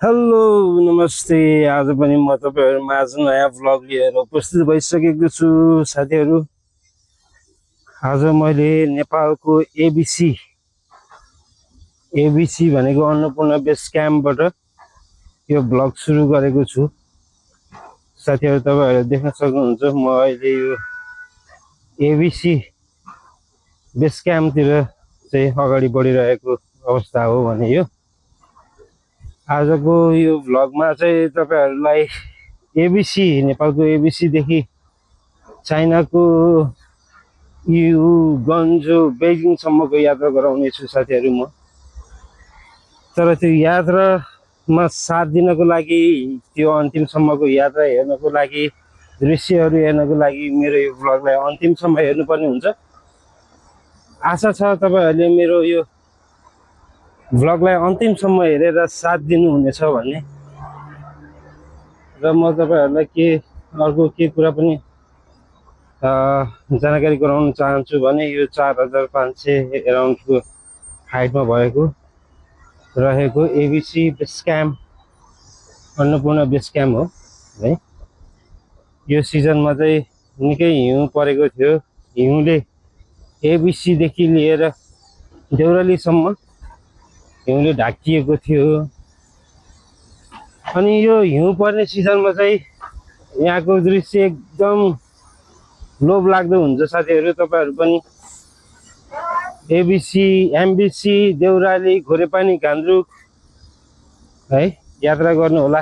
Hello नमस्ते। आज पनि म तपाईँहरूमा आज नयाँ भ्लग लिएर उपस्थित भइसकेको छु साथीहरू। आज मैले नेपालको एबिसी भनेको अन्नपूर्ण बेस क्याम्पबाट यो भ्लग सुरु गरेको छु साथीहरू। तपाईँहरू देख्न सक्नुहुन्छ म अहिले यो एबिसी बेस क्याम्पतिर चाहिँ अगाडि बढिरहेको अवस्था हो भने यो आजको यो भ्लगमा चाहिँ तपाईँहरूलाई एबिसी नेपालको एबिसीदेखि चाइनाको यु गन्जो बेजिङसम्मको यात्रा गराउनेछु साथीहरू म। तर त्यो यात्रामा साथ दिनको लागि, त्यो अन्तिमसम्मको यात्रा हेर्नको लागि, दृश्यहरू हेर्नको लागि मेरो यो भ्लगलाई अन्तिमसम्म हेर्नुपर्ने हुन्छ। आशा छ तपाईँहरूले मेरो यो भ्लगलाई अन्तिमसम्म हेरेर साथ दिनुहुनेछ भन्ने। र म तपाईँहरूलाई अर्को कुरा पनि जानकारी गराउन चाहन्छु भने यो 4500 एराउन्डको हाइटमा रहेको ABC base camp Annapurna base camp हो है। यो सिजनमा चाहिँ निकै हिउँ परेको थियो। हिउँले एबिसीदेखि लिएर देउरालीसम्म हिउँले ढाकिएको थियो। अनि यो हिउँ पर्ने सिजनमा चाहिँ यहाँको दृश्य एकदम लोभ लाग्दो हुन्छ साथीहरू। तपाईँहरू पनि एबिसी, एमबिसी, देउराली, घोरेपानी, घान्द्रुक है यात्रा गर्नुहोला।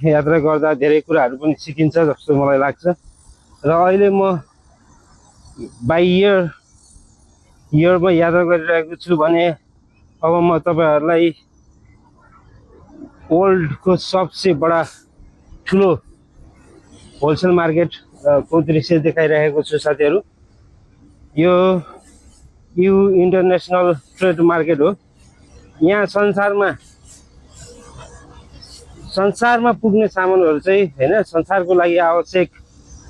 यात्रा गर्दा धेरै कुराहरू पनि सिकिन्छ जस्तो मलाई लाग्छ। र अहिले म बाई इयरमा यात्रा गरिरहेको छु भने अब म तपाईँहरूलाई वर्ल्डको सबसे बडा ठुलो होलसेल मार्केट को दृश्य देखाइरहेको छु साथीहरू। यो इन्टरनेसनल ट्रेड मार्केट हो। यहाँ संसारमा पुग्ने सामानहरू चाहिँ हैन, संसारको लागि आवश्यक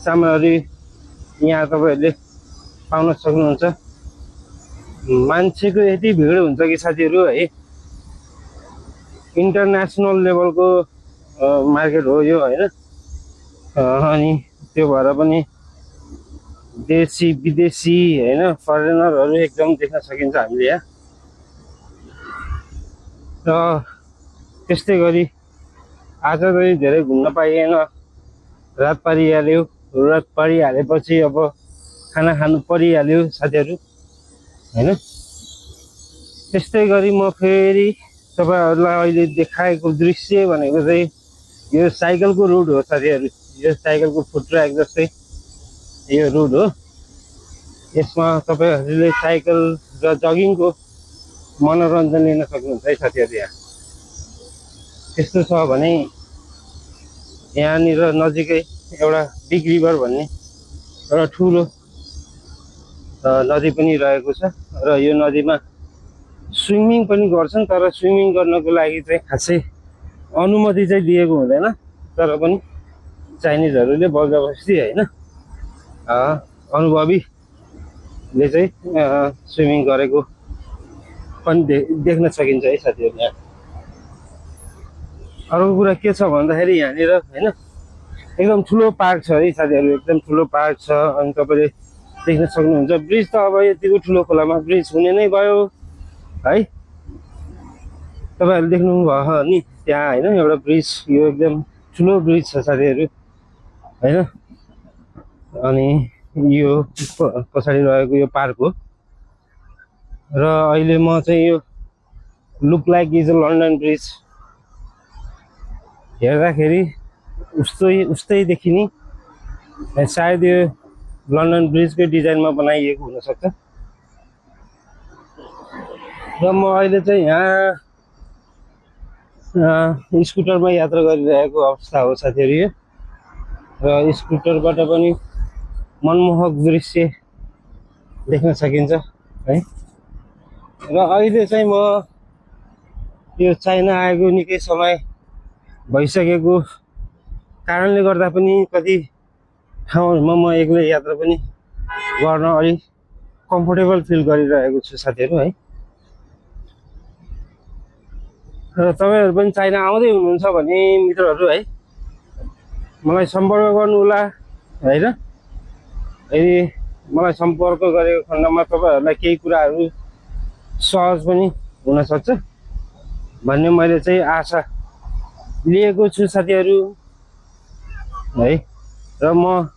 सामानहरू यहाँ तपाईँहरूले पाउन सक्नुहुन्छ। मान्छेको यति भिड हुन्छ कि साथीहरू है, इन्टरनेसनल लेभलको मार्केट हो यो हैन। अनि त्यो भएर पनि देशी विदेशी हैन फरेनरहरू एकदम देख्न सकिन्छ हामीले यहाँ। र त्यस्तै गरी आज चाहिँ धेरै घुम्न पाइएन, रात परिहालेपछि अब खाना खानु परिहाल्यो साथीहरू हैन। त्यस्तै गरी म फेरि तपाईँहरूलाई अहिले देखाएको दृश्य भनेको चाहिँ यो साइकलको रुट हो साथीहरू। यो साइकलको फुट ट्र्याक जस्तै यो रुट हो। यसमा तपाईँहरूले साइकल र जगिङको मनोरञ्जन लिन सक्नुहुन्छ है साथीहरू। यहाँ त्यस्तो छ भने यहाँनिर नजिकै एउटा बिग रिभर भन्ने एउटा ठुलो नदी पनि रहेको छ। र यो नदीमा स्विमिङ पनि गर्छन्, तर स्विमिङ गर्नको लागि चाहिँ खासै अनुमति चाहिँ दिएको हुँदैन। तर पनि चाइनिजहरूले बलजबस्ती होइन अनुभवीले चाहिँ स्विमिङ गरेको पनि देख्न सकिन्छ है साथीहरू। यहाँ अर्को कुरा के छ भन्दाखेरि यहाँनिर होइन एकदम ठुलो पार्क छ है साथीहरू, एकदम ठुलो पार्क छ। अनि तपाईँले देख्न सक्नुहुन्छ ब्रिज त अब यतिको ठुलो खोलामा ब्रिज हुने नै भयो है। तपाईँहरूले देख्नुभयो नि त्यहाँ होइन एउटा ब्रिज, यो एकदम ठुलो ब्रिज छ साथीहरू होइन। अनि यो पछाडि रहेको यो पार्क हो। र अहिले म चाहिँ यो look like is a London bridge हेर्दाखेरि उस्तै देखिने, सायद यो लन्डन ब्रिजकै डिजाइनमा बनाइएको हुनसक्छ। र म अहिले चाहिँ यहाँ स्कुटरमा यात्रा गरिरहेको अवस्था हो साथीहरू यो। र स्कुटरबाट पनि मनमोहक दृश्य देख्न सकिन्छ है। र अहिले चाहिँ म यो चाइना आएको निकै समय भइसकेको कारणले गर्दा पनि कति ठाउँहरूमा म एक्लै यात्रा पनि गर्न अलिक कम्फोर्टेबल फिल गरिरहेको छु साथीहरू है। र तपाईँहरू पनि चाइना आउँदै हुनुहुन्छ भने मित्रहरू है मलाई सम्पर्क गर्नुहोला होइन। यदि मलाई सम्पर्क गरेको खण्डमा तपाईँहरूलाई केही कुराहरू सहज पनि हुनसक्छ भन्ने मैले चाहिँ आशा लिएको छु साथीहरू है। र म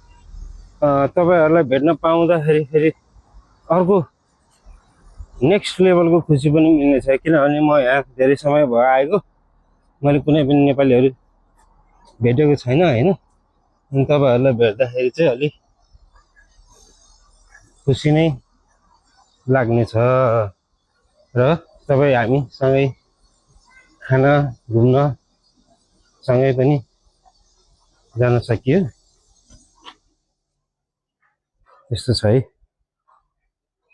तपाईँहरूलाई भेट्न पाउँदाखेरि फेरि अर्को नेक्स्ट लेभलको खुसी पनि मिल्नेछ, किनभने म यहाँ धेरै समय भयो आएको, मैले कुनै पनि नेपालीहरू भेटेको छैन होइन। अनि तपाईँहरूलाई भेट्दाखेरि चाहिँ अलिक खुसी नै लाग्नेछ र तपाईँ हामी सँगै खान घुम्न सँगै पनि जान सकियो। यस्तो छ है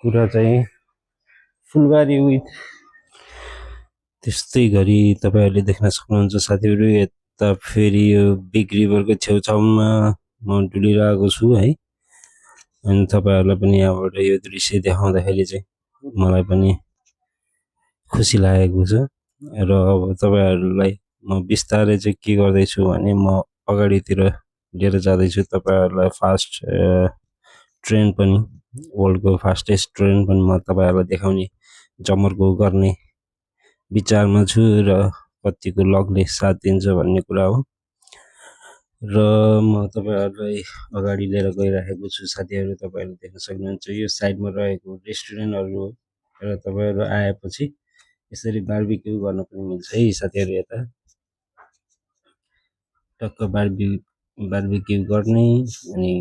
कुरा चाहिँ फुलबारी विथ। त्यस्तै गरी तपाईँहरूले देख्न सक्नुहुन्छ साथीहरू, यता फेरि यो बिग रिभरको छेउछाउमा म डुलिरहेको छु है। अनि तपाईँहरूलाई पनि यहाँबाट यो दृश्य देखाउँदाखेरि चाहिँ मलाई पनि खुसी लागेको छ। र अब तपाईँहरूलाई म बिस्तारै चाहिँ के गर्दैछु भने म अगाडितिर लिएर जाँदैछु तपाईँहरूलाई फास्ट ट्रेन पनि, वर्ल्डको फास्टेस्ट ट्रेन पनि म तपाईँहरूलाई देखाउने जमर्को गर्ने विचारमा छु र कतिको लगले साथ दिन्छ भन्ने कुरा हो। र म तपाईँहरूलाई अगाडि लिएर गइरहेको छु साथीहरू। तपाईँहरूले देख्न सक्नुहुन्छ यो साइडमा रहेको रेस्टुरेन्टहरू हो र तपाईँहरू आएपछि यसरी बार्बिक्यू गर्न पनि मिल्छ है साथीहरू। यता टक्क बार्बिक्यू गर्ने अनि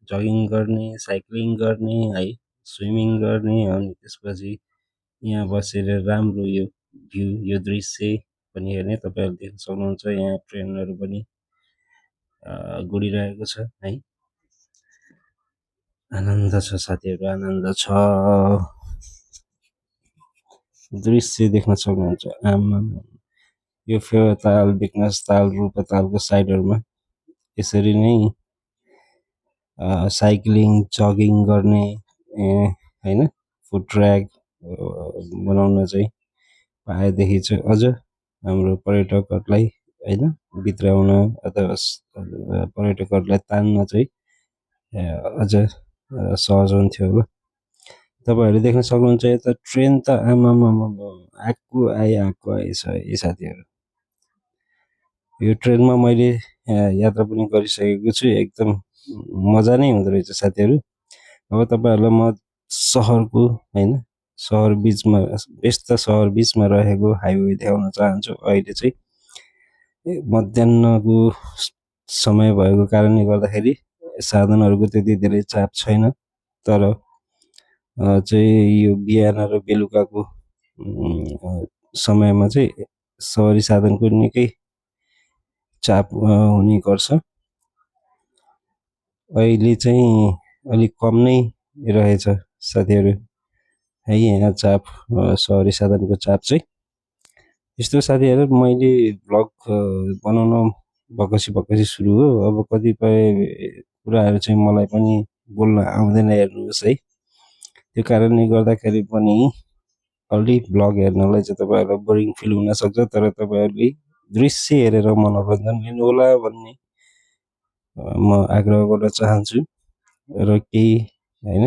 जगिङ गर्ने, साइक्लिङ गर्ने है, स्विमिङ गर्ने, अनि त्यसपछि यहाँ बसेर राम्रो यो भ्यू, यो दृश्य पनि हेर्ने। तपाईँहरूले देख्न सक्नुहुन्छ यहाँ ट्रेनहरू पनि गुडिरहेको छ है। आनन्द छ साथीहरू, आनन्द छ। दृश्य देख्न सक्नुहुन्छ आमा, यो फेवाताल, बेकनास ताल, रूपातालको साइडहरूमा यसरी नै साइक्लिङ, जगिङ गर्ने होइन, फुड ट्र्याक बनाउन चाहिँ पाएदेखि चाहिँ अझ हाम्रो पर्यटकहरूलाई होइन भित्राउन अथवा पर्यटकहरूलाई तान्न चाहिँ अझ सहज हुन्थ्यो होला। तपाईँहरूले देख्न सक्नुहुन्छ यता ट्रेन त आमामा आएको आएछ है साथीहरू। यो ट्रेनमा मैले यात्रा पनि गरिसकेको छु, एकदम मजा नै हुँदो रहेछ साथीहरू। अब तपाईँहरूलाई म सहरको होइन, सहर बिचमा, व्यस्त सहर बिचमा रहेको हाइवे देखाउन चाहन्छु। अहिले चाहिँ मध्याहको समय भएको कारणले गर्दाखेरि साधनहरूको त्यति धेरै चाप छैन, तर चाहिँ यो बिहान र बेलुकाको समयमा चाहिँ सहरी साधनको निकै चाप हुने गर्छ। अहिले चाहिँ अलिक कम नै रहेछ साथीहरू है यहाँ चाप, सहरी साधनको चाप चाहिँ। यस्तो साथीहरू मैले भ्लग बनाउन भक्कसी सुरु हो। अब कतिपय कुराहरू चाहिँ मलाई पनि बोल्न आउँदैन हेर्नुहोस् है। त्यो कारणले गर्दाखेरि पनि अलि भ्लग हेर्नलाई चाहिँ तपाईँहरूलाई बोरिङ फिल हुनसक्छ, तर तपाईँहरूले दृश्य हेरेर मनोरञ्जन लिनुहोला भन्ने म आग्रह गर्न चाहन्छु। र केही होइन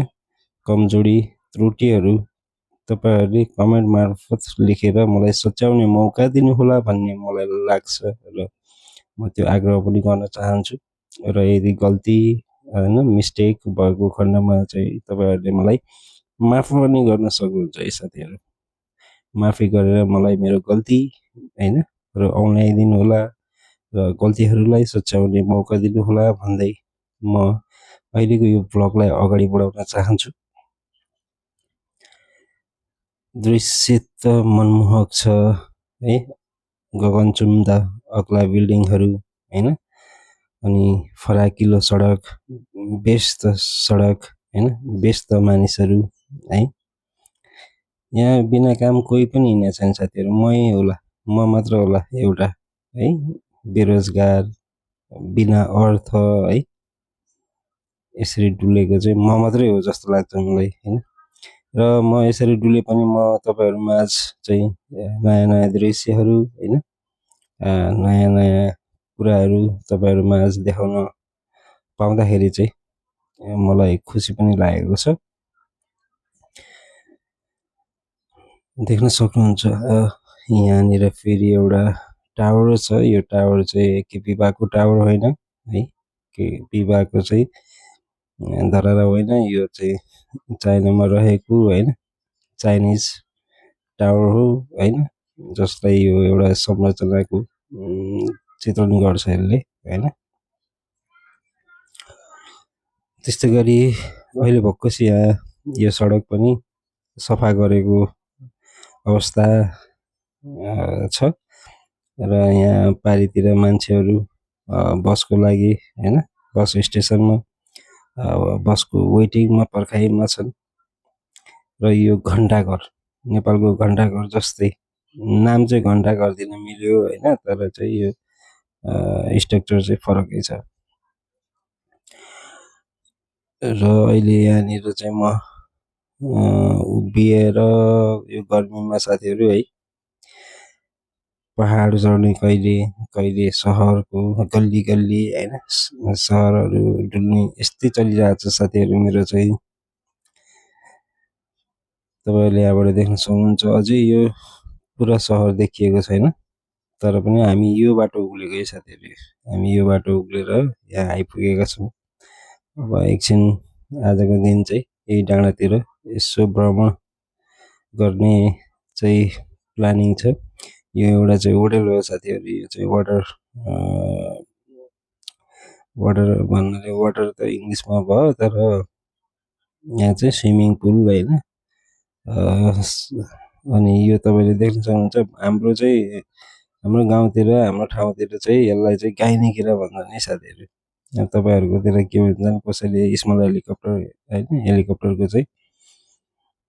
कमजोरी त्रुटिहरू तपाईँहरूले कमेन्ट मार्फत लेखेर मलाई सच्याउने मौका दिनुहोला भन्ने मलाई लाग्छ र म त्यो आग्रह पनि गर्न चाहन्छु। र यदि गल्ती होइन मिस्टेक भएको खण्डमा चाहिँ तपाईँहरूले मलाई माफ पनि गर्न सक्नुहुन्छ है साथीहरू। माफी गरेर मलाई मेरो गल्ती होइन र औँल्याइदिनु होला र गल्तीहरूलाई सच्याउने मौका दिनुहोला भन्दै म अहिलेको यो भ्लगलाई अगाडि बढाउन चाहन्छु। दृश्य त मनमोहक छ है, गगनचुम्दा अग्ला बिल्डिङहरू होइन, अनि फराकिलो सडक, व्यस्त सडक होइन, व्यस्त मानिसहरू है। यहाँ बिना काम कोही पनि हिँडेको छैन साथीहरू, म मात्र होला एउटा है बेरोजगार, बिना अर्थ है। यसरी डुलेको चाहिँ म मात्रै हो जस्तो लाग्छ मलाई होइन। र म यसरी डुले पनि म तपाईँहरूमाझ चाहिँ नयाँ नयाँ दृश्यहरू होइन नयाँ नयाँ कुराहरू तपाईँहरूमाझ देखाउन पाउँदाखेरि चाहिँ मलाई खुसी पनि लागेको छ। देख्न सक्नुहुन्छ यहाँनिर फेरि एउटा टावर छ। यो टावर चाहिँ विवाहको टावर होइन है, विवाहको चाहिँ धरहरा होइन, यो चाहिँ चाइनामा रहेको होइन चाइनिज टावर हो होइन, जसलाई यो एउटा संरचनाको चित्रण गर्छ यसले होइन। त्यस्तै गरी अहिले भर्खर यहाँ यो सडक पनि सफा गरेको अवस्था छ र यहाँ पारितिर मान्छेहरू बसको लागि होइन बस स्टेसनमा बसको वेटिङमा पर्खाइमा छन्। र यो घण्टाघर, नेपालको घण्टाघर जस्तै नाम चाहिँ घण्टाघर दिन मिल्यो होइन, तर चाहिँ यो स्ट्रक्चर चाहिँ फरकै छ। र अहिले यहाँनिर चाहिँ म उभिएर यो गर्मीमा साथीहरू है पहाड चढ्ने कहिले कहिले सहरको गल्ली गल्ली होइन सहरहरू डुल्ने यस्तै चलिरहेको छ साथीहरू मेरो चाहिँ। तपाईँहरूले यहाँबाट देख्न सक्नुहुन्छ अझै यो पुरा सहर देखिएको छैन, तर पनि हामी यो बाटो उक्लेको है साथीहरू, हामी यो बाटो उक्लेर यहाँ आइपुगेका छौँ। अब एकछिन आजको दिन चाहिँ यही डाँडातिर यसो भ्रमण गर्ने चाहिँ प्लानिङ छ। यो एउटा चाहिँ होटल हो साथीहरू, यो चाहिँ वाटर भन्नाले वाटर त इङ्ग्लिसमा भयो, तर यहाँ चाहिँ स्विमिङ पुल होइन। अनि यो तपाईँले देख्न सक्नुहुन्छ हाम्रो गाउँतिर हाम्रो ठाउँतिर चाहिँ यसलाई चाहिँ गाइने किरा भन्छन् है साथीहरू। तपाईँहरूकोतिर के भन्छन्, कसैले स्मल हेलिकप्टर होइन, हेलिकप्टरको चाहिँ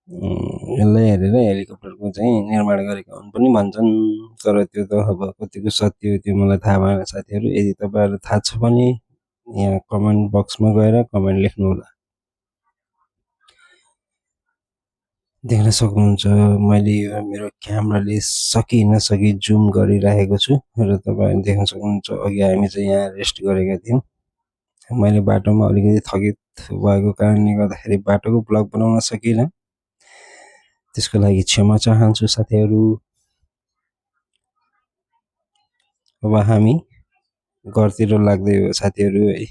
यसलाई हेरेर हेलिकप्टरको चाहिँ निर्माण गरेका हुन् पनि भन्छन्, तर त्यो त अब कतिको सत्य हो त्यो मलाई थाहा भएन साथीहरू। यदि तपाईँहरू थाहा छ भने यहाँ कमेन्ट बक्समा गएर कमेन्ट लेख्नुहोला। देख्न सक्नुहुन्छ मैले यो मेरो क्यामेराले सकि नसकि जुम गरिरहेको छु र तपाईँहरूले देख्न सक्नुहुन्छ अघि हामी चाहिँ यहाँ रेस्ट गरेका थियौँ। मैले बाटोमा अलिकति थकित भएको कारणले गर्दाखेरि बाटोको ब्लग बनाउन सकिनँ, त्यसको लागि क्षमा चाहन्छु साथीहरू। अब हामी घरतिर लाग्दै हो साथीहरू है,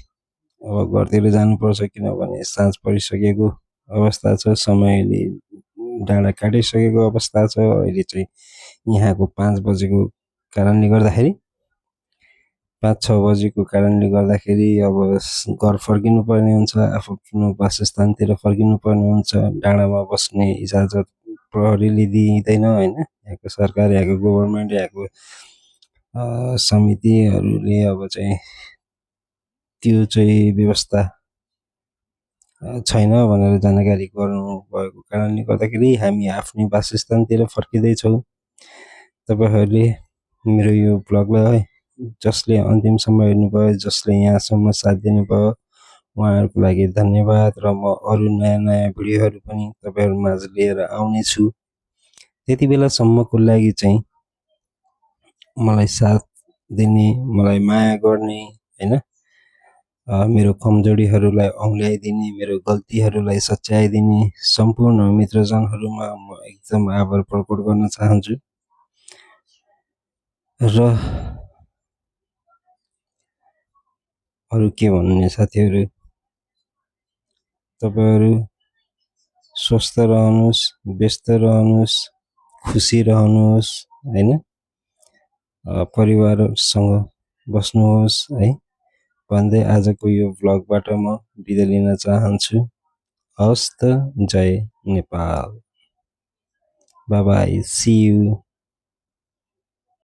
अब घरतिर जानुपर्छ किनभने साँझ परिसकेको अवस्था छ, समयले डाँडा काटिसकेको अवस्था छ। अहिले चाहिँ यहाँको 5 बजेको कारणले गर्दाखेरि 5-6 बजेको कारणले गर्दाखेरि अब घर फर्किनु पर्ने हुन्छ, आफ्नो वासस्थानतिर फर्किनु पर्ने हुन्छ। डाँडामा बस्ने इजाजत प्रहरीले दिँदैन होइन, यहाँको सरकार, यहाँको गभर्मेन्ट, यहाँको समितिहरूले अब चाहिँ त्यो चाहिँ व्यवस्था छैन भनेर जानकारी गराउनु भएको कारणले गर्दाखेरि हामी आफ्नै वासस्थानतिर फर्किँदैछौँ। तपाईँहरूले मेरो यो ब्लगलाई जसले अन्तिमसम्म हेर्नुभयो, जसले यहाँसम्म साथ दिनुभयो, उहाँहरूको लागि धन्यवाद। र म अरू नयाँ नयाँ भिडियोहरू पनि तपाईँहरूमाझ लिएर आउनेछु। त्यति बेलासम्मको लागि चाहिँ मलाई साथ दिने, मलाई माया गर्ने होइन, मेरो कमजोरीहरूलाई औँल्याइदिने, मेरो गल्तीहरूलाई सच्याइदिने सम्पूर्ण मित्रजनहरूमा म एकदम आभार प्रकट गर्न चाहन्छु। र अरू के भन्ने साथीहरू, तपाईँहरू स्वस्थ रहनुहोस्, व्यस्त रहनुहोस्, खुसी रहनुहोस् होइन, परिवारसँग बस्नुहोस् है भन्दै आजको यो भ्लगबाट म बिदा लिन चाहन्छु। हस्त, जय Nepal, bye bye, see you.